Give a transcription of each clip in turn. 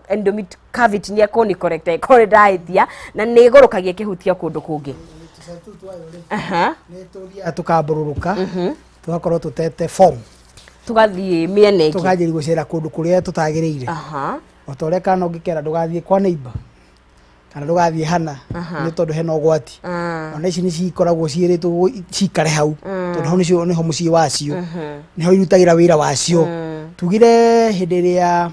Endomet cavity nĩ ekũni correct ĩkorwo nĩ ndahĩtia na nĩ ĩgũrũkagia ĩkĩhutia kũndũ kũngĩ. Tũcell tũu twayo rĩ, Aha. nĩ tũthiaga tũkambũrũrũka, tũgakorwo tũtete form, Tũgathiĩ mĩena ĩngĩ. Tũkanjĩria gũcera kũndũ kũrĩa tũtagĩrĩire. O ta ũrĩa kana ũngĩkera ndũgathiĩ kwa neighbor kana ndũgathiĩ hana, nĩ tondũ hena ũgwati. Ona ici nĩ cikoragwo ciĩrĩtwo cikare hau, tondũ hau nĩcio nĩho mũciĩ wacio, nĩho irutagĩra wĩra wacio. Tugire hĩndĩ ĩrĩa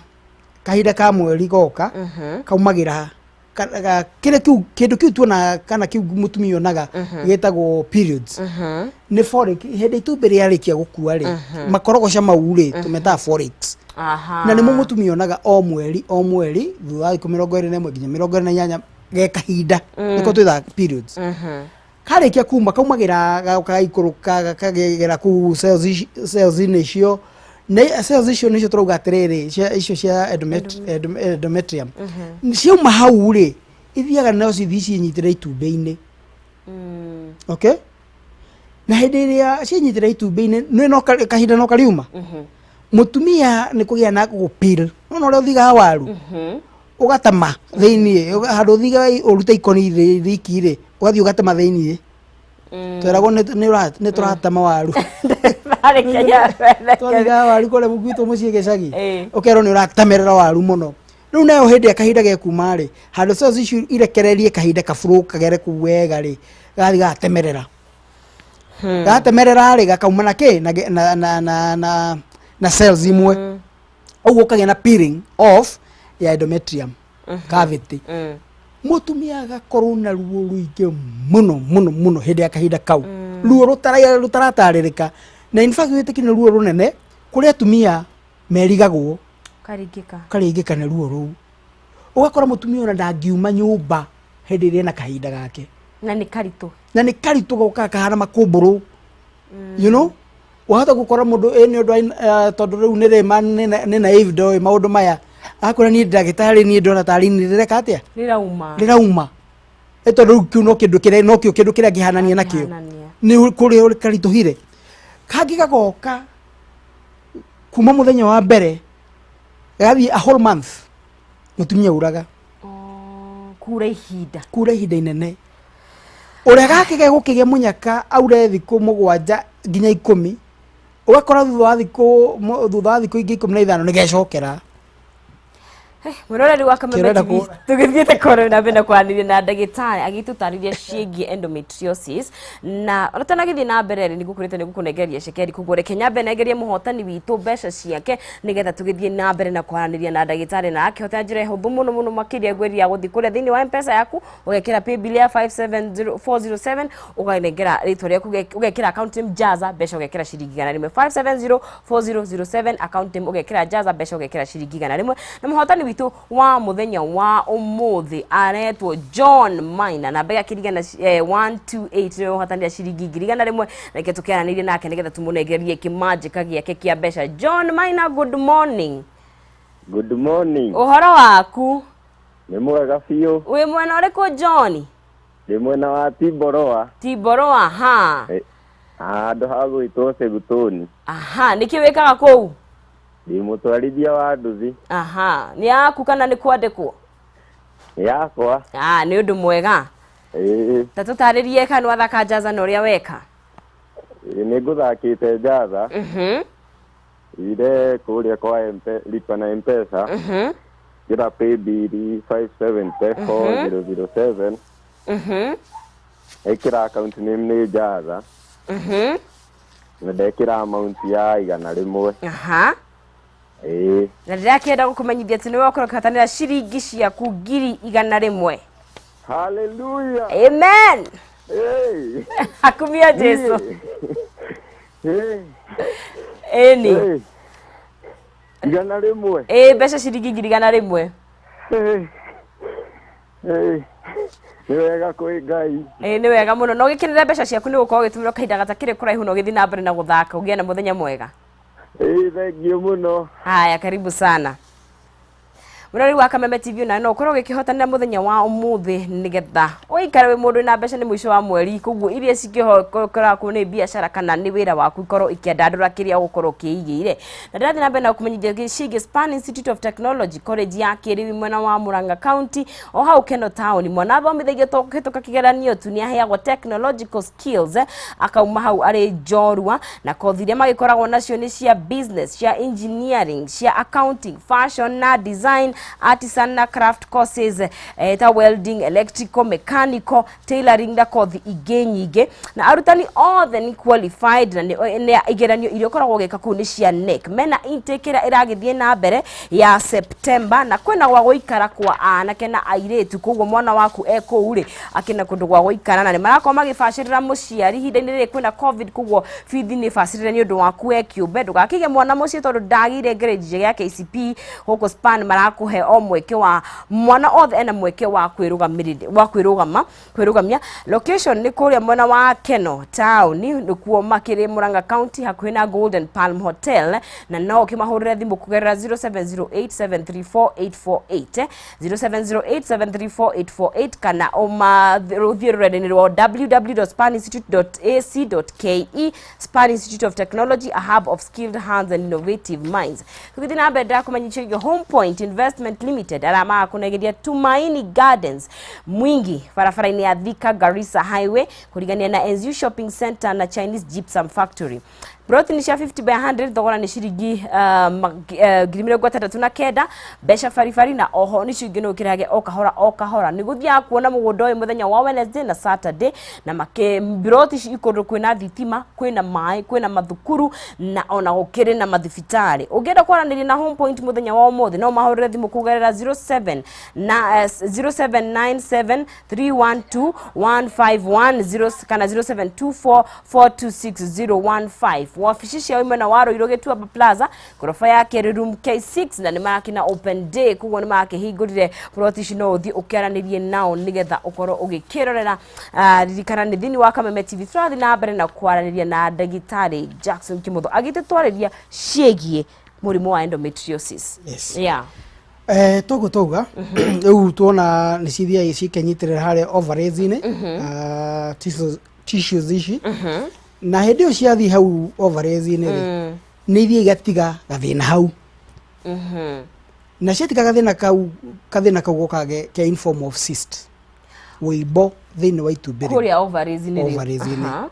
kahinda ka mweri goka, kaumagĩra kĩrĩa kĩu, kĩndũ kĩu tuona kana kĩu mũtumia onaga gĩtagwo periods, nĩ folic. Hĩndĩ itumbĩ rĩarĩkia gũkua rĩ, makorogoca mau rĩ, tũmetaga folics. Na nĩmo mũtumia onaga o mweri o mweri thutha wa thikũ 21 nginya 28, ge kahinda nĩko twĩtaga periods. Karĩkia kuma, kaumagĩra, gagoka gaikũrũka, gakagera kũu cells-inĩ icio. Nĩ cells icio nĩcio tũrauga atĩrĩrĩ, icio cia endometrium ciauma hau rĩ, ithiaga no cithiĩ ciĩnyitĩre itumbĩ-inĩ. Okay, na hĩndĩ ĩrĩa ciĩnyitĩra itumbĩ-inĩ, nĩ no kahinda no kariuma, mũtumia nĩ kũgĩa na gũpil nona ũrĩa ũthigaga waru ũgatema thĩiniĩ, handũ ũthigaga ũrute ikoni riki rĩ, ũgathiĩ ũgatema thĩiniĩ. Tweragwo nĩ tũratema waru. Twathigaga waru kũrĩa gwitũ mũciĩ gĩcagi, ũkerwo nĩ ũratemerera waru mũno. Rĩu nayo hĩndĩ ya kahinda gekuma rĩ, handũ cells icio irekererie kahinda kaburu kagere kũu wega rĩ, gathiĩ gagatemerera. Gatemerera rĩ, gakauma na kĩ na ge- na na na na, na cells imwe. Ũguo ũkagĩa na peeling off ya endometrium cavity. Mũtumia agakorwo na ruo rũingĩ mũno mũno mũno hĩndĩ ya kahinda kau, ruo rũtaratarĩrĩka. Na in fact wĩtĩkio nĩ ruo rũnene kũrĩ atumia merigagwo. Karingĩka. Karingĩka nĩ ruo rũu, ũgakora mũtumia ona ndangiuma nyũmba hĩndĩ ĩrĩa ena kahinda gake. Na nĩ karitũ. Na nĩ karitũ, gokaga kahana makũmbũrũ. Wahota gũkora mũndũ ĩ nĩ ũndũ wa tondũ rĩu nĩ rĩma nĩ naive, ndoĩ maũndũ maya, akwĩra, "Niĩ ndagĩtarĩ, niĩ ndona tarĩ nĩ rĩreka atĩa." Rĩrauma. Rĩrauma. Ĩ tondũ rĩu kĩu no kĩndũ kĩrĩa no kĩo kĩndũ kĩrĩa ngĩhanania nakĩo. Angĩhanania. Nĩ kũrĩa karitũhire kangĩ gagoka kuma mũthenya wa mbere gathiĩ a whole month mũtumia uraga. Oh, kura ihinda. Kura ihinda inene. Ũrĩa gake gegũkĩgĩa mũnyaka aure thikũ 7 nginya 10, ũgakora thutha wa thikũ ingĩ 15 nĩ gecokera. Mwĩroreri wa Kameme Kĩrenda TV, kũra. tũgĩthiĩte kũrĩ na mbere na kwaranĩria na ndagĩtarĩ agĩtũtarĩria ciĩgiĩ endometriosis. Na ona tanagĩthiĩ na mbere rĩ, nĩngũkwĩrĩte nĩngũkũnengeria cekeri, koguo reke nyambe nengerie mũhotani witũ mbeca ciake nĩgetha tũgĩthiĩ na mbere na kwaranĩria na ndagĩtarĩ. Na akĩhota njĩra hũthũ mũno mũno makĩria, ngwĩria gũthiĩ kũrĩa thĩinĩ wa Mpesa yaku, ũgekĩra paybill ya 570407, ũkanengera rĩtwa rĩaku, ũgekĩra account name Jaza, mbeca ũgekĩra ciringi 100, 5704007, account name ũgekĩra Jaza, mbeca ũgekĩra ciringi 100. Na mũhotani witũ wa mũthenya wa ũmũthĩ aretwo John Maina, namba yake igana 128, nĩwe ũhotanire ciringi 100,000. Reke tũkĩaranĩrie nake nĩgetha tũmũnengerie kĩmanjĩka gĩake kĩa mbeca. John Maina, good morning. Good morning. Ũhoro waku? Nĩ mwega biũ. Wĩ mwena ũrĩkũ, John? Ndĩ mwena wa Timboroa. Timboroa ha? Handũ ha gwĩtwo Segutoni. Aha, nĩkĩ wĩkaga kũu? Ndĩ mũtwarithia wa nduthi. Aha, nĩ yaku kana nĩ kwandĩkwo? Nĩ yakwa. Ah, nĩ ũndũ mwega. Ĩĩ. Ta tũtarĩrie kana wathaka Jaza na ũrĩa weka. Ĩĩ, nĩ ngũthakĩte Jaza. Ire kũrĩa kwa lipa na Mpesa. Kĩra paybill 574007. Ĩkĩra account name nĩ Jaza. Na ndekĩra amount ya 100. Ĩĩ. Na ndĩrakĩenda gũkũmenyithia atĩ nĩwe ũkorwo ũkĩhotanĩra ciringi ciaku 100,000. Hallelujah. Amen. Hey. Akumia Jesu. Hey. Ĩni. Hey. 100. Ĩ, mbeca ciringi 100,000. Hey. Hey. Nĩ wega kwĩ Ngai. Ĩ, nĩ wega mũno na ũgĩkenere mbeca ciaku, nĩ gũkorwo ũgĩtũmĩrwo kahinda gatakĩrĩ kũraihu, na ũgĩthiĩ na mbere na gũthaka. Ũgĩe na mũthenya mwega. Ĩĩ, thengiũ mũno. Haya, karibu sana. Mũrori wa Kameme TV, na no ũkorwo ũgĩkĩhotanĩra mũthenya wa ũmũthĩ nĩgetha ũikare wĩ mũndũ wĩna mbeca. Nĩ mũico wa mweri, koguo iria cikĩhokoragwo nĩ biacara kana nĩ wĩra waku ikorwo ikĩandandũra kĩrĩa ũgũkorwo ũkĩigĩire. Na ndĩrathiĩ na mbere na kũmenyithia ciĩgiĩ Span Institute of Technology, college ya kĩrĩu mwena wa Murang'a County, o hau Keno Town. Mwana athomithagio to kũhĩtũka kĩgeranio tu, nĩ aheagwo technological skills, akauma hau arĩ njorua. Na kothi iria magĩkoragwo nacio nĩ cia business, cia engineering, cia accounting, fashion na design, artisan na craft courses, ta welding, electrical, mechanical, tailoring na kothi ingĩ nyingĩ. Na arutani othe nĩ qualified, na nĩ igeranio iria ũkoragwo ũgĩka kũu nĩ cia KNEC. Mena intake ĩrĩa ĩragĩthiĩ na mbere ya September, na kwĩna gwa gũikara kwa anake na airĩtu, koguo mwana waku e kũu rĩ, akĩna kũndũ gwa gũikara. Na nĩ marakorwo magĩbacĩrĩra mũciari ihinda-inĩ rĩrĩ kwĩna COVID, koguo bithi nĩ bacĩrĩre nĩ ũndũ waku we kĩũmbe. Ndũgakĩige mwana mũciĩ tondũ ndagĩire grade njega ya KCPE. Gũkũ Span marakũhe o mweke wa mwana othe ena mweke wa kwĩrũgamĩrĩra, wa kwĩrũgama, kwĩrũgamia. Location nĩ kũrĩa mwena wa Keno Town, nĩkuo makĩrĩ, Murang'a County, hakuhĩ na Golden Palm Hotel. Na no ũkĩmahũrĩre thimũ kũgerera 0708734848, 0708734848, kana ũthiĩ rũrenda-inĩ rwa www.spaninstitute.ac.ke. Span Institute of Technology, a hub of skilled hands and innovative minds. Tũgĩthiĩ na mbere, ndĩrakũmenyithia Home Point Investment Limited arĩa magakũnegeria Tumaini Gardens, Mwingi, barabara-inĩ ya Thika Garissa Highway, kũrigania na NZU Shopping Center na Chinese Gypsum Factory. Ploti nĩ cia 50 by 100, thogora nĩ ciringi 69,000, mbeca baribari. Na oho nĩ ciringi no ũkĩrehage o kahora o kahora. Nĩ gũthiaga kuona mũgũnda ũyũ mũthenya wa Wednesday na Saturday. Na makĩ ploti ici kũndũ kwĩna thitima, kwĩna maĩ, kwĩna mathukuru na ona gũkĩrĩ na mathibitarĩ. Ũngĩenda kwaranĩria na Home Point mũthenya wa ũmũthĩ, no mahũrĩre thimũ kũgerera 07 na 0797 312 151 kana 0724 426015. Wabici ciao mwena wa Ruiru, Gĩtuamba Plaza, ngoroba ya kerĩ, room K6. Na nĩ marakĩna open day, koguo nĩ marakĩhingũrire ploti ici, no ũthiĩ ũkĩaranĩrie nao nĩgetha ũkorwo ũgĩkĩrorera. Ririkana nĩ thĩinĩ wa Kameme TV tũrathiĩ na mbere na kwaranĩria na ndagĩtarĩ Jackson Kimotho agĩtũtwarĩria ciĩgiĩ mũrimũ wa endometriosis. Yes. Yeah. Toguo twauga rĩu, tuona nĩ cithiaga cikenyitĩrĩra harĩa ovaries-inĩ, tissues ici. Na hĩndĩ ĩyo ciathiĩ hau ovaries-inĩ rĩ, nĩ ithiĩ igatiga gathĩna hau. Na ciatiga gathĩna kau, gathĩna kau gokage ke in form of cyst, wĩimbo thĩinĩ wa itumbĩ rĩu. Kũrĩa ovaries-inĩ rĩ. Ovaries-inĩ.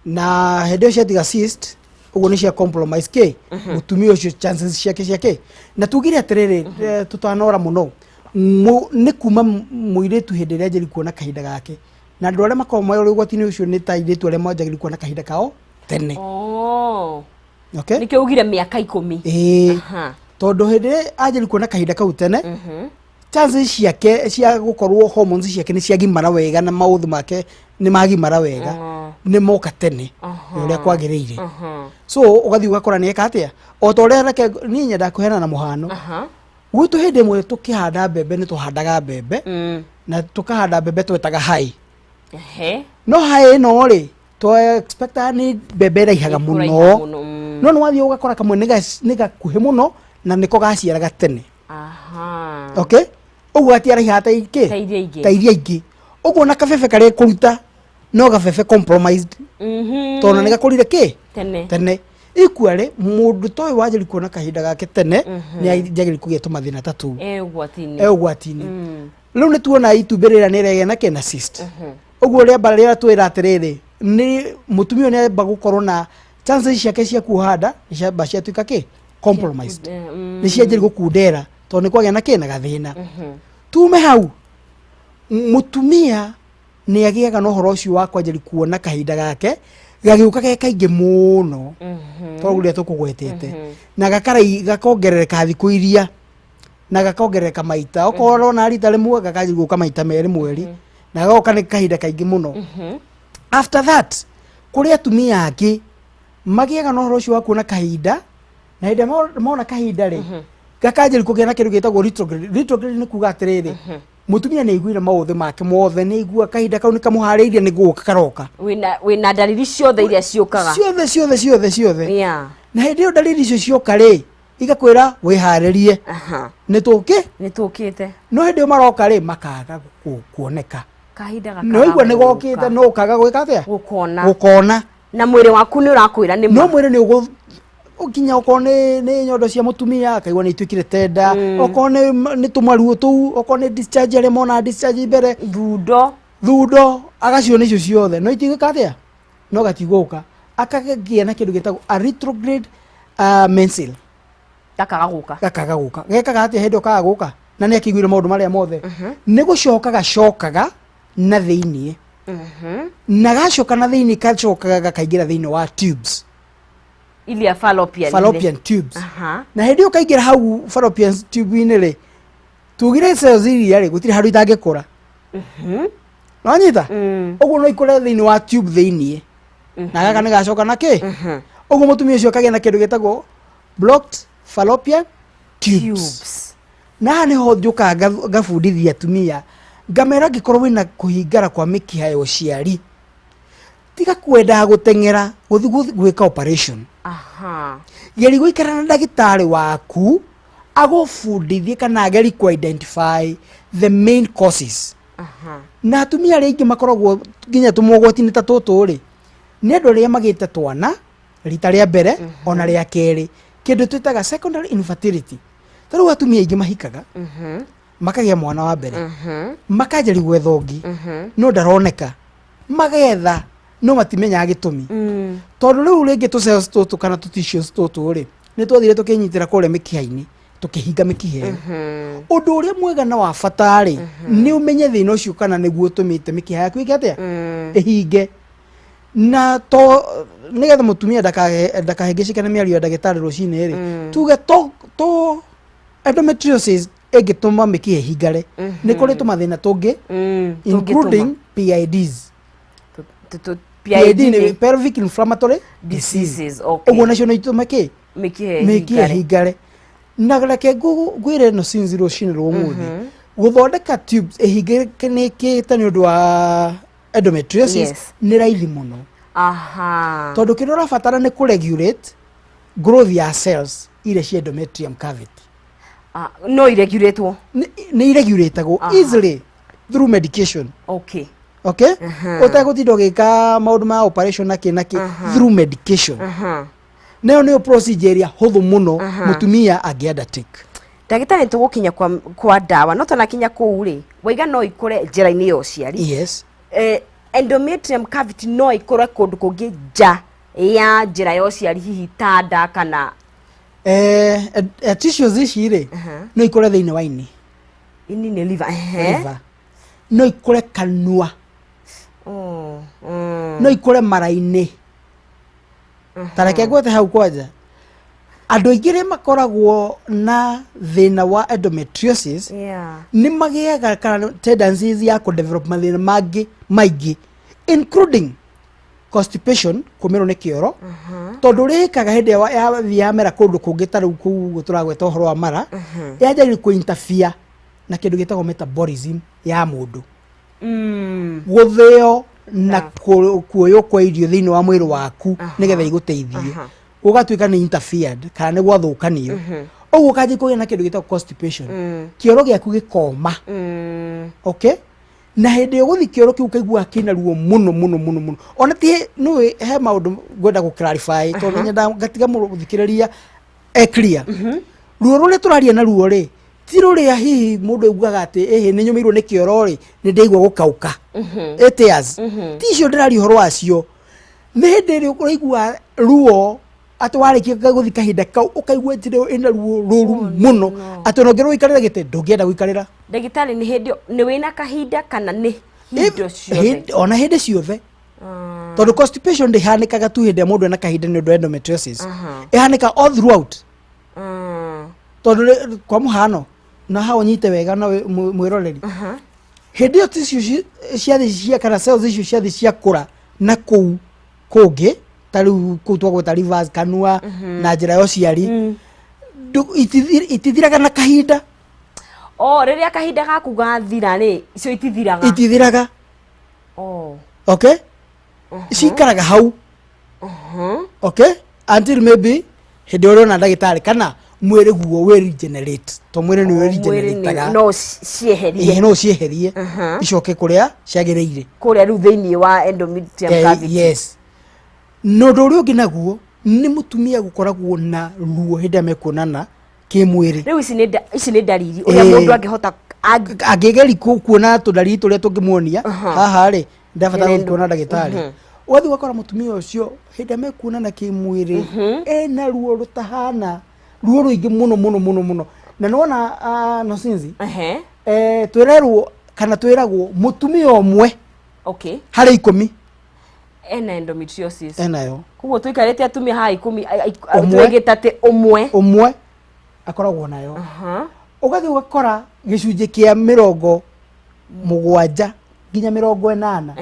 Na hĩndĩ ĩyo ciatiga cyst ũguo, nĩ cia compromise kĩ mũtumia ũcio, chances ciake cia kĩ. Na tugire atĩrĩrĩ, tũtanora mũno, nĩ kuma mũirĩtu hĩndĩ ĩrĩa anjĩrĩ kuona kahinda gake. Na andũ arĩa makoragwo marĩ ũgwati-inĩ ũcio nĩ ta airĩtu arĩa manjagĩrĩire kuona kahinda kao tene. Oh. Okay? Nĩkĩo ugire mĩaka 10. Ĩĩ. Tondũ hĩndĩ ĩrĩa anjĩrĩ kuona kahinda kau tene, chances ciake cia gũkorwo hormones ciake nĩ ciagimara wega na maũthĩ make nĩ magimara wega nĩ moka tene na ũrĩa kwagĩrĩire. So ũgathiĩ ũgakora nĩ eka atĩa, o ta ũrĩa, reke niĩ nyendaga kũheana na mũhano. Gwitũ hĩndĩ ĩmwe tũkĩhanda mbembe, nĩ tũhandaga mbembe na tũkahanda mbembe twetaga hai. No hai ĩno rĩ, twa expectaga nĩ mbembe ĩraihaga Ĩkũraiha mũno. mũno. No nĩ wathiĩ ũgakora kamwe nĩ gakuhĩ mũno na nĩko gaciaraga tene. Okay, ũguo gatiaraihaga ta ikĩ Ta iria ingĩ. Ta iria ingĩ. Ũguo na kabebe karĩa kũruta no gabebe compromised, tondũ nĩ gakũrire kĩ Tene. Tene. Equally, mũndũ ta ũyũ wanjĩrĩ kuona kahinda gake tene nĩ anjagĩrĩire kũgĩa tũmathĩna ta tũu. E ũgwati-inĩ. E ũgwati-inĩ. Rĩu nĩ tuona itumbĩ rĩrĩa nĩ rĩagĩa na kĩna cyst. Ũguo rĩamba rĩrĩa twĩra atĩrĩrĩ, nĩ mũtumia ũyũ nĩ amba gũkorwo na chances ciake cia kuoha nda nĩ ciamba ciatuĩka kĩ compromised, nĩ cianjĩrĩ gũkundera tondũ nĩ kwagĩa na kĩna gathĩna. Tume hau, mũtumia nĩ agĩaga na ũhoro ũcio wa kwanjĩrĩ kuona kahinda gake gagĩũka ge kaingĩ mũno, tondũ ũrĩa tũkũgwetete na gakarai gakongerereka thikũ iria na gakongerereka maita. Okorwo ũrona rita rĩmwe, gakanjia gũka maita merĩ mweri, na gagoka nĩ kahinda kaingĩ mũno. After that, kũrĩ atumia angĩ magĩaga na ũhoro ũcio wa kuona kahinda, na hĩndĩ ĩrĩa mona kahinda rĩ, gakanjĩrĩ kũgĩa na kĩndũ gĩtagwo retrograde. Retrograde nĩ kuga atĩrĩrĩ, mũtumia nĩ aiguire maũthĩ make mothe, nĩ aigua kahinda kau nĩ kamũharĩirie, nĩ gũka karoka. Wĩna ndariri ciothe iria ciũkaga. Ciothe, ciothe, ciothe, ciothe. Na hĩndĩ ĩyo ndariri icio cioka rĩ, Igakwĩra wĩharĩrie. Nĩ tũkĩ Nĩ tũkĩte. No hĩndĩ ĩyo maroka rĩ, makaga kuoneka. Kahinda Nĩ waigua nĩ gokĩte, no ũkaga gwĩka atĩa? Gũkona. Gũkona. Na mwĩrĩ waku nĩ ũrakwĩra nĩ No ma. mwĩrĩ nĩ ũgũ nginya okorwo nĩ nyondo cia mũtumia, akaigua nĩ ituĩkire tenda, okorwo nĩ tũmaruo tũu, okorwo nĩ discharge, arĩa monaga discharge mbere. Thundo. Thundo agaciona icio ciothe, no itigwĩka atĩa? No gatigũka, akagĩa na kĩndũ gĩtagwo a retrograde mensil. Gakaga gũka. Gakaga gũka. Gekaga atĩa hĩndĩ ĩyo kaga gũka na nĩ akĩiguire maũndũ marĩa mothe? Nĩ gũcoka gacokaga na thĩiniĩ, na gacoka na thĩiniĩ gacokaga gakaingĩra thĩinĩ wa tubes. Ilia fallopian. Fallopian tubes. Na hĩndĩ ĩyo kaingĩra hau fallopian tube-inĩ rĩ, tugire cells iria rĩ, gũtirĩ handũ itangĩkũra. Nonyita ũguo, no ikũre thĩinĩ wa tube thĩiniĩ, na gaka nĩ gacoka na kĩ. Ũguo mũtumia ũcio akagĩa na kĩndũ gĩtagwo blocked fallopian tubes. Tubes. Na haha nĩho njũkaga ngabundithia atumia, ngamera angĩkorwo wĩna kũhingara kwa mĩkiha ya ũciari, tiga kwendaga gũteng'era gũthiĩ gwĩka operation. Geria gũikara na ndagĩtarĩ waku agũbundithie kana ageri ku identify the main causes. Na atumia arĩa aingĩ makoragwo nginya tũmogwati-inĩ ta tũtũ rĩ, nĩ andũ arĩa magĩte twana rita rĩa mbere ona rĩa kerĩ, kĩndũ twĩtaga secondary infertility. Ta rĩu atumia aingĩ mahikaga, makagĩa mwana wa mbere, makanjĩri gwetha ũngĩ no ndaroneka, magetha no matimenyaga gĩtũmi, tondũ rĩu rĩngĩ tũ cells tũtũ kana tũ tissues tũtũ rĩ, nĩ twathire tũkĩnyitĩra kũrĩa mĩkiha-inĩ, tũkĩhinga mĩkiha ĩyo. Ũndũ ũrĩa mwega na wa bata rĩ, nĩ ũmenye thĩna ũcio kana nĩguo ũtũmĩte mĩkiha yaku ĩke atĩa? Ĩhinge. Na to nĩgetha mũtumia ndakahĩngĩcĩke na mĩario ya ndagĩtarĩ rũcinĩ rĩ, tuge to endometriosis ĩngĩtũma mĩkiha ĩhingare, nĩ kũrĩ tũmathĩna tũngĩ, including PIDs. PID nĩ pelvic inflammatory disease. Diseases, okay. Ũguo nacio no itũme kĩ? Mĩkiha mĩkiha ĩhingare. Ĩhingare. Na reke ngwĩre ĩno since rũcinĩ rwa ũmũthĩ, gũthondeka tubes ĩhingĩkanĩkĩte nĩ ũndũ wa endometriosis nĩ raithi mũno, tondũ kĩrĩa ũrabatara nĩ kũ-regulate growth ya cells iria cia endometrium cavity. Ah, no iregulatwo? Nĩ iregulatagwo easily through medication. Okay, ũtegũtinda ũgĩka maũndũ ma operation na kĩ na kĩ, through medication. Nayo nĩyo procedure ĩrĩa hũthũ mũno mũtumia angĩ undertake. Ndagĩtarĩ, tũgũkinya kwa ndawa, no tũnakinya kũu rĩ, waiga no ikũre njĩra-inĩ ya ũciari. Yes. Endometrium cavity no ikũre kũndũ kũngĩ nja ya njĩra ya ũciari, hihi ta nda kana? Tissues ici rĩ, no ikũre thĩinĩ wa ini. Ini nĩ liver, ehe. Liver. No ikũre kanua. No ikũre mara-inĩ. Ta reke ngwete hau kwanja, andũ aingĩ arĩa makoragwo na thĩna wa endometriosis nĩ magĩaga kana tendencies ya kũ develop mathĩna mangĩ maingĩ, including constipation, kũmĩrwo nĩ kĩoro, tondũ rĩkaga hĩndĩ ĩrĩa yathiĩ yamera kũndũ kũngĩ, ta rĩu kũu ũguo tũragweta ũhoro wa mara, yanjagia kũ interfere na kĩndũ gĩtagwo metabolism ya mũndũ, gũthĩo na kuoywo kwa irio thĩinĩ wa mwĩrĩ waku nĩgetha igũteithie, gũgatuĩka nĩ interfered kana nĩ gwathũkanio. Ũguo ũkanjia kũgĩa na kĩndũ gĩtagwo constipation, kĩoro gĩaku gĩkoma. Okay, na hĩndĩ ĩyo gũthi kĩoro kĩu ũkaigua kĩna ruo mũno mũno mũno mũno. Ona ti nĩũĩ he maũndũ ngwenda gũ clarify, tondũ nyendaga ngatiga mũthikĩrĩria e clear. Ruo rũrĩa tũraria na ruo rĩ, ti rũrĩa hihi mũndũ aiguaga atĩ ĩhĩ nĩ nyũmĩirwo nĩ kĩoro rĩ, nĩ ndaigua gũkauka. It tears, ti icio ndĩraria ũhoro wacio. Nĩ hĩndĩ ĩrĩa ũraigua ruo atĩ warĩkia gũthi kahinda kau, ũkaigua njĩra ĩyo ĩna ruo rũru mũno atĩ ona ũngĩrwo ũikarĩre gĩtĩ, ndũngĩenda gũikarĩra. Ndagĩtarĩ, nĩ hĩndĩ nĩ wĩna kahinda kana nĩ hindo ciothe? Ona hĩndĩ ciothe, tondũ constipation ndĩhanĩkaga tu hĩndĩ ĩrĩa mũndũ ena kahinda nĩ ũndũ wa endometriosis, ĩhanĩkaga all throughout. Tondũ kwa mũhano, na hau ũnyite wega na mwĩroreri, hĩndĩ ĩyo tissue ciathi cia kana cells icio ciathi ciakũra na kũu kũngĩ, ta rĩu kũu twagweta livers, kanua na njĩra ya ũciari, itithiraga na kahinda. O rĩrĩa kahinda gaku gathira rĩ, icio itithiraga? Itithiraga. Okay, cikaraga hau, okay, until maybe hĩndĩ ĩrĩa ũrona ndagĩtarĩ kana Mwĩrĩ guo wĩ regenerate, to mwĩrĩ nĩ Mwĩrĩ regenerataga. No cieherie. Ĩĩ, no cieherie icoke kũrĩa ciagĩrĩire. Kũrĩa rĩu thĩinĩ wa endometrium cavity. Yes. Na ũndũ ũrĩa ũngĩ naguo nĩ mũtumia gũkoragwo na ruo hĩndĩ ĩrĩa mekuonana kĩmwĩrĩ. Rĩu ici nĩ ndariri ũrĩa mũndũ angĩhota Angĩgeri kuona tũndariri tũrĩa tũngĩmuonia haha rĩ, ndabatara Ĩrĩa kuona ndagĩtarĩ. Ũgathiĩ ũgakora mũtumia ũcio hĩndĩ ĩrĩa mekuonana kĩmwĩrĩ ena ruo rũtahana, ruo rũingĩ mũno mũno mũno mũno. Na nĩwona Nosinzi, twĩrerwo kana twĩragwo mũtumia ũmwe harĩ 10 ena endometriosis. Enayo. Koguo tũikarĩte atumia haha 10 Ũmwe. twĩgĩte atĩ ũmwe. Ũmwe akoragwo nayo. Ũgathiĩ ũgakora gĩcunjĩ kĩa 70 nginya 80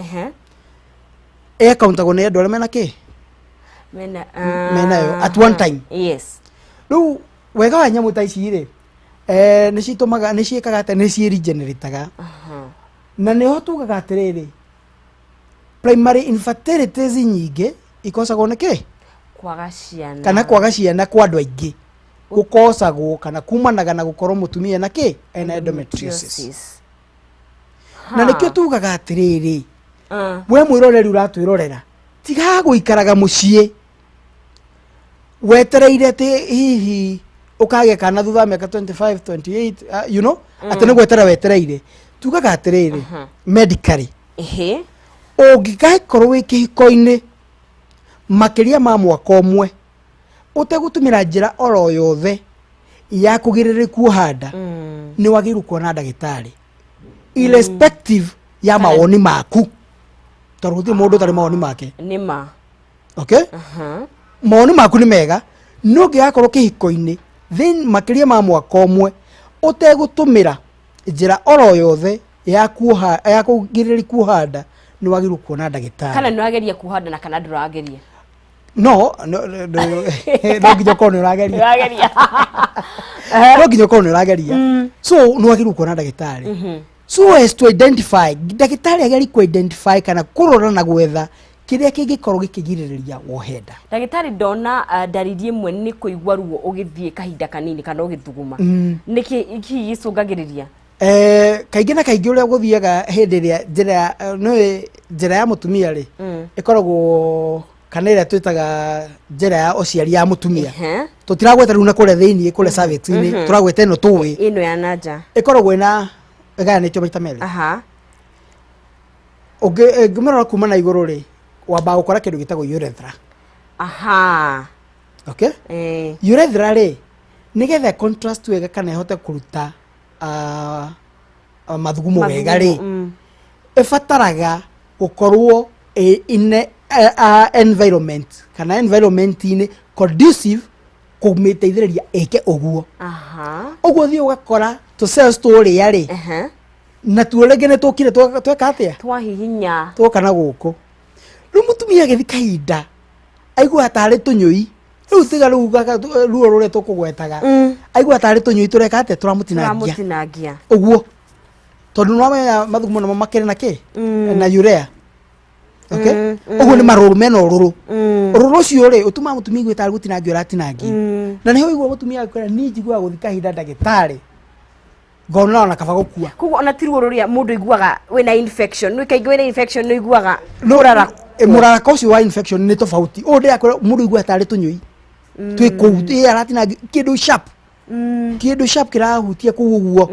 ĩakauntagwo nĩ andũ arĩa mena kĩ? Mena. Menayo at one time. Rĩu wega wa nyamũ ta ici rĩ, nĩ citũmaga, nĩ ciĩkaga atĩa, nĩ ciĩregenerataga. Na nĩho tugaga atĩrĩrĩ, primary infertilities nyingĩ ikosagwo nĩ kĩ? Kwaga ciana. Kana kwaga ciana kwa andũ aingĩ gũkosagwo kana kumanaga na gũkorwo mũtumia na kĩ? Ena endometriosis. Endometriosis. Na nĩkĩo tugaga atĩrĩrĩ, we mwĩroreri ũratwĩrorera, tiga gũikaraga mũciĩ wetereire atĩ hihi ũkagĩa kana thutha wa mĩaka 25 28, atĩ nĩ gweterera wetereire. Tugaga atĩrĩrĩ, medically, ũngĩgakorwo wĩ kĩhiko-inĩ makĩria ma mwaka ũmwe ũtegũtũmĩra njĩra oro yothe ya kũgirĩrĩria kuoha nda, nĩ wagĩrĩirwo kuona ndagĩtarĩ irrespective ya mawoni maku, tondũ gũtirĩ mũndũ ũtarĩ mawoni make. Nĩ ma. Okay, mawoni maku nĩ mega, no ũngĩgakorwo kĩhiko-inĩ then makĩria ma mwaka ũmwe ũtegũtũmĩra njĩra oro yothe ya kuoha, ya kũgirĩrĩria kuoha nda, nĩ wagĩrĩirwo kuona ndagĩtarĩ. Kana nĩ ũrageria kuoha nda na kana ndũrageria? No, no, no, no, no nginya ũkorwo nĩ ũrageria. Ndũrageria. No nginya ũkorwo nĩ ũrageria. So nĩ wagĩrĩirwo kuona ndagĩtarĩ so as to identify, ndagĩtarĩ agerie ku identify kana kũrora na gwetha kĩrĩa kĩngĩkorwo gĩkĩgirĩrĩria wohe nda. Ndagĩtarĩ, ndona ndariri ĩmwe nĩ kũigua ruo ũgĩthiĩ kahinda kanini kana ũgĩthuguma. Nĩkĩ hihi gĩcũngagĩrĩria? Kaingĩ na kaingĩ ũrĩa gũthiaga hĩndĩ ĩrĩa njĩra ya nĩ njĩra ya mũtumia rĩ, ĩkoragwo kana ĩrĩa twĩtaga njĩra ya ũciari ya mũtumia, tũtiragweta rĩu na kũrĩa thĩiniĩ, kũrĩa cervix-inĩ, tũragweta ĩno tũĩ. Ĩno ya nanja. Ĩkoragwo ĩna ĩgayanĩtio maita merĩ. Ũngĩmĩrora kuma na igũrũ rĩ, wambaga gũkora kĩndũ gĩtagwo urethra. Okay, urethra rĩ, nĩgetha contrast wega kana ĩhote kũruta mathugumo wega rĩ, ĩbataraga gũkorwo ĩ in a environment kana environment-inĩ conducive kũmĩteithĩrĩria ĩke ũguo. Ũguo thiĩ ũgakora tũ cells tũrĩa rĩ, natuo rĩngĩ nĩ tũkire tweka atĩa? Twahihinya. Twoka na gũkũ. Rĩu mũtumia agĩthi kahinda aiguaga tarĩ tũnyũi rĩu, tiga rĩu ruo rũrĩa tũkũgwetaga, aiguaga tarĩ tũnyũi tũreka atĩa? Tũramũtinangia. Tũramũtinangia. Ũguo tondũ nĩwamenya mathugumo namo makĩrĩ na kĩ? Na urea. Okay, ũguo nĩ marũrũ mena ũrũrũ. Ũrũrũ ũcio rĩ, ũtũmaga mũtumia aigue tarĩ gũtinangio ũratinangio. Na nĩho ũigua mũtumia akwĩra, niĩ njiguaga gũthi kahinda ndagĩtarĩ ngona ona kaba gũkua. Koguo ona ti ruo rũrĩa mũndũ aiguaga wĩna infection, nĩ kaingĩ wĩna infection nĩ ũiguaga No, mũrarako. Mũrarako ũcio wa infection nĩ tofauti. Ũyũ ndĩrakwĩra mũndũ aiguaga tarĩ tũnyũi twĩ kũu, ĩ aratinangio kĩndũ sharp, kĩndũ sharp kĩrahutia kũu ũguo.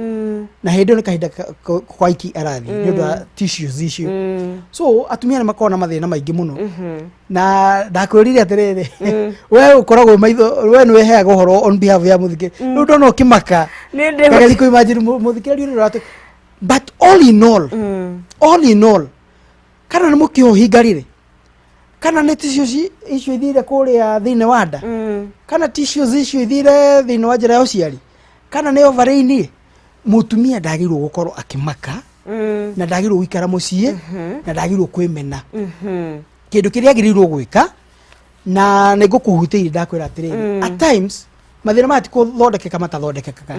Na hĩndĩ ĩyo nĩ kahinda kwa iki arathiĩ nĩ ũndũ wa tissues icio. So atumia nĩ makoragwo na mathĩna maingĩ mũno. Na ndakwĩrire atĩrĩrĩ, we ũkoragwo maitho, we nĩ weheaga ũhoro on behalf ya mũthikĩrĩria. Rĩu ndona ũkĩmaka. Nĩ ndĩ. Kageri kũ imagine mũthikĩrĩria ũrĩa ũratũ. But all in all, all in all, kana nĩ mũkĩo ũhingarire, kana nĩ tissues icio ithire kũrĩa thĩinĩ wa nda, kana tissues icio ithire thĩinĩ wa njĩra ya ũciari, kana nĩ ovary-inĩ, mũtumia ndagĩrĩirwo gũkorwo akĩmaka, na ndagĩrĩirwo gũikara mũciĩ, na ndagĩrĩirwo kwĩmena. Kĩndũ kĩrĩa agĩrĩirwo gwĩka, na nĩ ngũkũhutĩirie ndakwĩra atĩrĩrĩ, at times mathĩna maya ti kũthondekeka matathondekekaga,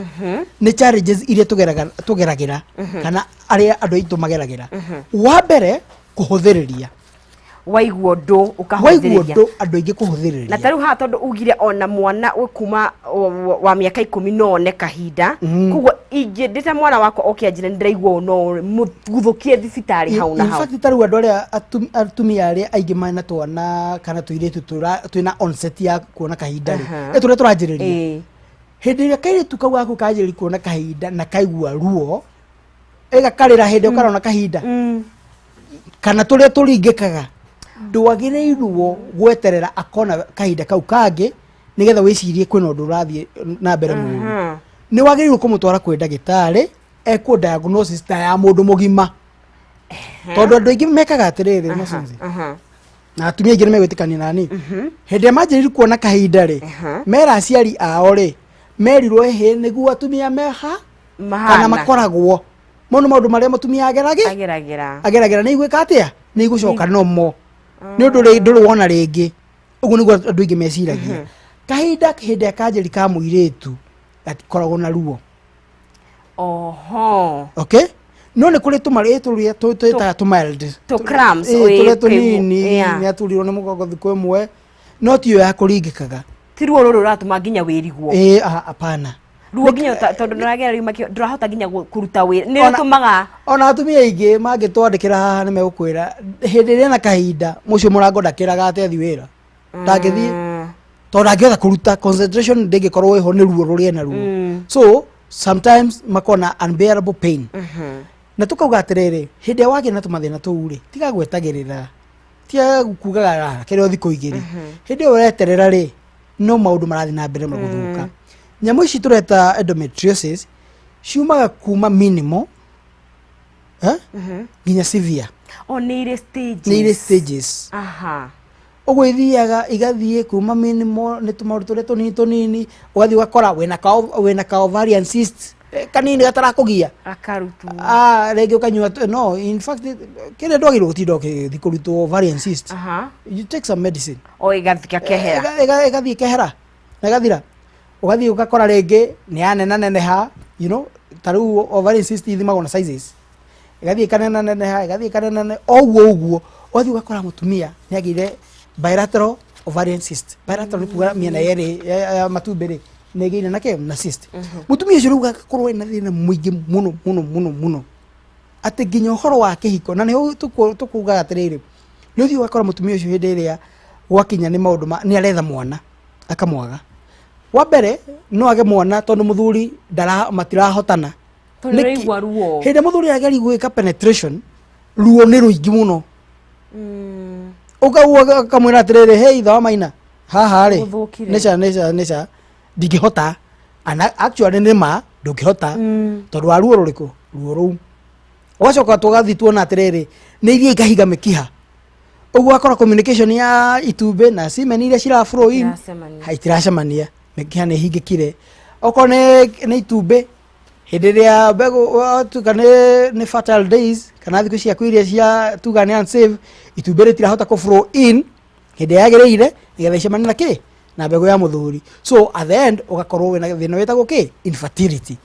nĩ challenges iria tũgeragĩra kana arĩa andũ aitũ mageragĩra. Wa mbere, kũhũthĩrĩria. Waigua ũndũ Waigua ũkahũthĩrĩria. Ũndũ andũ aingĩ kũhũthĩrĩria. Na tarĩu haha, tondũ ugire ona mwana kuma wa mĩaka 10 no one kahinda, koguo ingĩndĩte mwana wakwa oke anjĩre nĩndĩraigua ũũ, no mũguthũkie thibitarĩ hau na In hau. fact, tarĩu andũ arĩa atumia arĩa aingĩ mena twana kana tũirĩtu twĩna onset ya kuona kahinda rĩ, ĩ tũrĩa tũranjĩrĩria, hĩndĩ ĩrĩa kairĩtu kau gaku kanjĩrĩria kuona kahinda na kaigua ruo, ĩgakarĩra hĩndĩ ĩyo karona kahinda, kana tũrĩa tũringĩkaga, ndwagĩrĩirwo gweterera akona kahinda kau kangĩ nĩgetha wĩcirie kwĩna ũndũ ũrathiĩ na mbere mũru. Nĩ wagĩrĩirwo kũmũtwara kwĩ ndagĩtarĩ ekwo diagnosis ta ya mũndũ mũgima, tondũ andũ aingĩ mekaga atĩrĩrĩ, Masunzi, na atumia aingĩ nĩ megwĩtĩkania nani, hĩndĩ ĩrĩa manjĩrĩirie kuona kahinda rĩ, mera aciari ao rĩ, merirwo ĩhĩ nĩguo atumia meha kana mahana makoragwo mau nĩ maũndũ marĩa mũtumia ageragĩ ageragĩra. Ageragĩra nĩ igwĩka atĩa, nĩ igũcoka nomo nĩ ũndũ ndũrĩ wona rĩngĩ. Ũguo nĩguo andũ aingĩ meciragia. Kahinda hĩndĩ ya kanjĩri ka mũirĩtu gatikoragwo na ruo. Okay, no nĩ kũrĩ tũmarĩ tũrĩa twĩtaga tũ mild Tũ cramps, tũrĩa ũĩ, tũnini. Nĩ aturirwo nĩ mũgongo thikũ ĩmwe, no tiyo ya kũringĩkaga. Ti ruo rũrũ rũratũma nginya wĩrigwo. Ĩ hapana. Ruo nginya tondũ ndũragera rĩu makĩo, ndũrahota nginya kũruta wĩra nĩ rũtũmaga. Ona atumia aingĩ mangĩtwandĩkĩra haha nĩ megũkwĩra hĩndĩ ĩrĩa na kahinda mũcio mũrango ndakĩraga atĩ athi wĩra, ndangĩthiĩ tondũ ndangĩhota kũruta concentration, ndĩngĩkorwo ĩho nĩ ruo rũrĩa ena ruo. So sometimes makona unbearable pain, na tukauga atĩrĩrĩ, hĩndĩ ĩrĩa wagĩa na tũmathĩna tũu rĩ, tiga gwetagĩrĩra, tiga kugaga kĩrĩa thikũ 2. Hĩndĩ ĩyo ũreterera rĩ, no maũndũ marathiĩ na mbere gũthũka. Nyamũ ici tũreta endometriosis ciumaga kuma minimal nginya severe. O nĩ irĩ stages? Nĩ irĩ stages. Ũguo ithiaga igathiĩ kuma minimal, nĩ tũmaũndũ tũrĩa tũnini tũnini, ũgathiĩ ũgakora wĩna ka ovarian cyst kanini gatarakũgia. Akarutwo. Ah, rĩngĩ ũkanyua no in fact kĩrĩa ndwagĩrĩirwo gũtinda ũgĩthiĩ kũrutwo ovarian cyst. You take some medicine. O ĩgathiĩ gakehera. Ĩgathiĩ ĩkehera na ĩgathira. Ũgathiĩ ũgakora rĩngĩ nĩ yanenaneneha, ta rĩu ovarian cyst ithimagwo na sizes, ĩgathiĩ ĩkanenaneneha, ĩgathiĩ ĩkanenane o ũguo ũguo, ũgathiĩ ũgakora mũtumia nĩ agĩire bilateral ovarian cyst. Bilateral nĩ kuga mĩena yerĩ ya matumbĩ rĩ nĩ ĩgĩire na kĩ na cyst. Mũtumia ũcio rĩu agakorwo ena thĩna mũingĩ mũno mũno mũno mũno, atĩ nginya ũhoro wa kĩhiko, na nĩho tũkugaga atĩrĩrĩ, nĩ ũthiĩ ũgakora mũtumia ũcio hĩndĩ ĩrĩa gwakinya nĩ maũndũ ma nĩ aretha mwana akamwaga. Wa mbere no age mwana tondũ mũthuri matirahotana. Tondũ ũraigua ruo. Hĩndĩ ĩrĩa mũthuri ageria gwĩka penetration, ruo nĩ rũingĩ mũno. Ũkauga akamwĩra atĩrĩrĩ, "Hey, ithe wa maina haha rĩ, Gũthũkire. nĩca nĩca nĩca ndingĩhota." Ana actually nĩ ma ndũngĩhota tondũ wa ruo rũrĩkũ, ruo rũu. Ũgacoka tũgathiĩ tuona atĩrĩrĩ, nĩ iria ikahinga mĩkiha, ũguo ũgakora communication ya itumbĩ na semen iria cira flow in Itiracemania. Ha, itiracemania, mĩkiha nĩ ĩhingĩkire. Okorwo nĩ itumbĩ, hĩndĩ ĩrĩa mbegũ watuĩka nĩ fertile days kana thikũ ciaku iria cia tuga nĩ unsafe, itumbĩ rĩtirahota kũ flow in hĩndĩ ĩrĩa yagĩrĩire nĩgetha icemanie na kĩ na mbegũ ya mũthuri. So at the end ũgakorwo wĩna thĩna wĩtagwo kĩ infertility.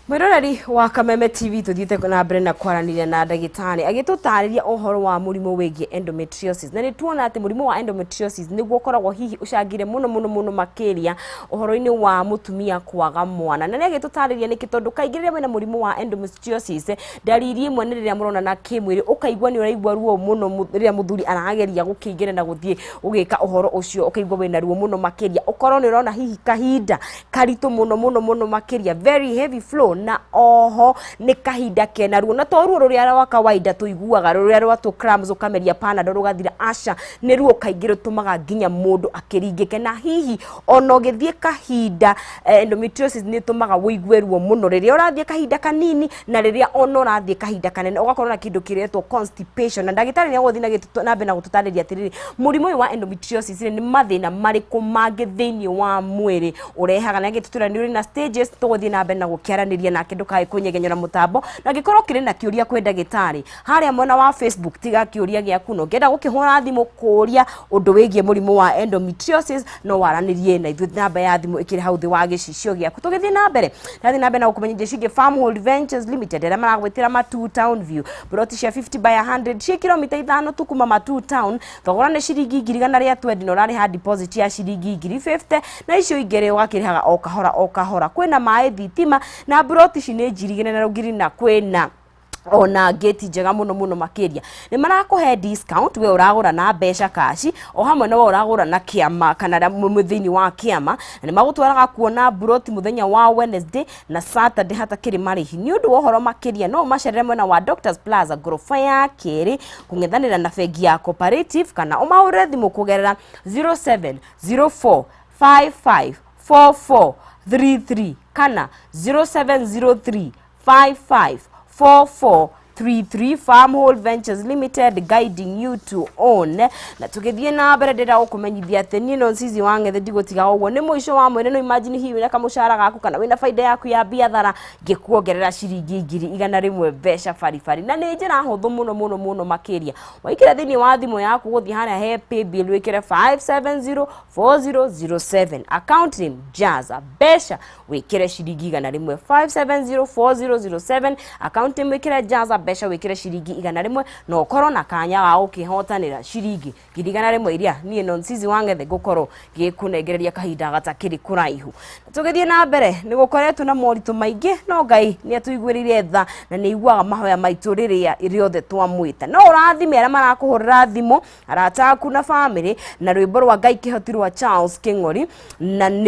Mwĩroreri wa Kameme TV, tũthiĩte na mbere na kwaranĩria na ndagĩtarĩ agĩtũtarĩria ũhoro wa mũrimũ wĩgiĩ endometriosis, na nĩ tuona atĩ mũrimũ wa endometriosis nĩguo ũkoragwo hihi ũcangire mũno mũno mũno makĩria ũhoro-inĩ wa mũtumia kwaga mwana. Na nĩ agĩtũtarĩria nĩkĩ, tondũ kaingĩ rĩrĩa wĩna mũrimũ wa endometriosis, ndariri ĩmwe nĩ rĩrĩa mũronana kĩmwĩrĩ, ũkaigua nĩ ũraigua ruo mũno rĩrĩa mũthuri arageria gũkĩingĩra na gũthiĩ gũgĩka ũhoro ũcio, ũkaigua wĩna ruo mũno makĩria, ũkorwo nĩ ũrona hihi kahinda karitũ mũno mũno mũno makĩria, very heavy flow, na oho nĩ kahinda kena ruo, na to ruo rũrĩa rwa kawaida tũiguaga, rũrĩa rwa tũ cramps ũkameria Panadol rũgathira. Aca, nĩ ruo kaingĩ rũtũmaga nginya mũndũ akĩringĩke, na hihi ona ũgĩthiĩ kahinda endometriosis nĩ ĩtũmaga ũigue ruo mũno rĩrĩa ũrathiĩ kahinda kanini, na rĩrĩa ona ũrathiĩ kahinda kanene ũgakorwo na kĩndũ kĩretwo constipation. Na ndagĩtarĩ nĩ egũthiĩ na mbere na gũtũtarĩria atĩrĩrĩ, mũrimũ ũyũ wa endometriosis rĩ, nĩ mathĩna marĩkũ mangĩ thĩinĩ wa mwĩrĩ ũrehaga, na agĩtũtwĩra nĩ ũrĩ na stages. Tũgũthiĩ na mbere na gũkĩaranĩria. Tũkwaranĩria nake, ndũkae kũnyegenyora mũtambo. Na angĩkorwo ũkĩrĩ na kĩũria kwĩ ndagĩtarĩ harĩa mwena wa Facebook, tiga kĩũria gĩaku, na ũngĩenda gũkĩhũra thimũ kũũria ũndũ wĩgiĩ mũrimũ wa endometriosis, no waranĩrie na ithuĩ. Namba ya thimũ ĩkĩrĩ hau thĩ wa gĩcicio gĩaku. Tũgĩthiĩ na mbere, ndathiĩ na mbere na gũkũmenyithia ciĩgiĩ Farmhold Ventures Limited, arĩa maragwĩtĩra Matuu Town View, ploti cia 50 by 100 ciĩ kilomita 5 tu kuma Matuu Town. Thogora nĩ ciringi 120,000, na ũrarĩha deposit ya ciringi 50,000, na icio ingĩ ũgakĩrĩhaga o kahora o kahora. Kwĩna maĩ, thitima, na ploti ici nĩ njirigĩre na rũgiri, na kwĩna ona ngĩti njega mũno mũno makĩria. Nĩ marakũhe discount we ũragũra na mbeca kaci, o hamwe na we ũragũra na kĩama kana arĩa mwĩ thĩinĩ wa kĩama, na nĩ magũtwaraga kuona mburoti mũthenya wa Wednesday na Saturday hatakĩrĩ marĩhi. Nĩ ũndũ wa ũhoro makĩria, no ũmacerere mwena wa Doctors Plaza, ngoroba ya kerĩ, kũng'ethanĩra na bengi ya Cooperative, kana ũmahũrĩre thimũ kũgerera 0704 55 44 33 kana 0703 55 44 33. Farmhold Ventures Limited, guiding you to own. Na tũgĩthiĩ na mbere, ndĩrenda gũkũmenyithia atĩ niĩ no Nzizi wa Ng'ethe ndigũtiga ũguo. Nĩ mũico wa mweri. No imagine hihi wĩna kamũcara gaku kana wĩna baida yaku ya biathara, ngĩkuongerera ciringi 100,000 mbeca baribari, na nĩ njĩra hũthũ mũno mũno mũno makĩria. Waikĩra thĩinĩ wa thimũ yaku, gũthiĩ harĩa he paybill, wĩkĩre 5704007, account name Jaza, mbeca wĩkĩre ciringi 100. 5704007, account name wĩkĩre Jaza, mbeca wĩkĩre ciringi 100, na ũkorwo na kanya ga gũkĩhotanĩra ciringi 100,000 iria niĩ no Nzizi wa Ng'ethe ngũkorwo ngĩkũnengereria kahinda gatakĩrĩ kũraihu. Tũgĩthiĩ na mbere, nĩ gũkoretwo na moritũ maingĩ, no Ngai nĩ atũiguĩrĩire tha na nĩ aiguaga mahoya maitũ rĩrĩa rĩothe twamwĩta. No ũrathime arĩa marakũhũrĩra thimũ, arata aku na bamĩrĩ, na rwĩmbo rwa Ngai Kĩhoti rwa Charles Kĩng'ori na nĩ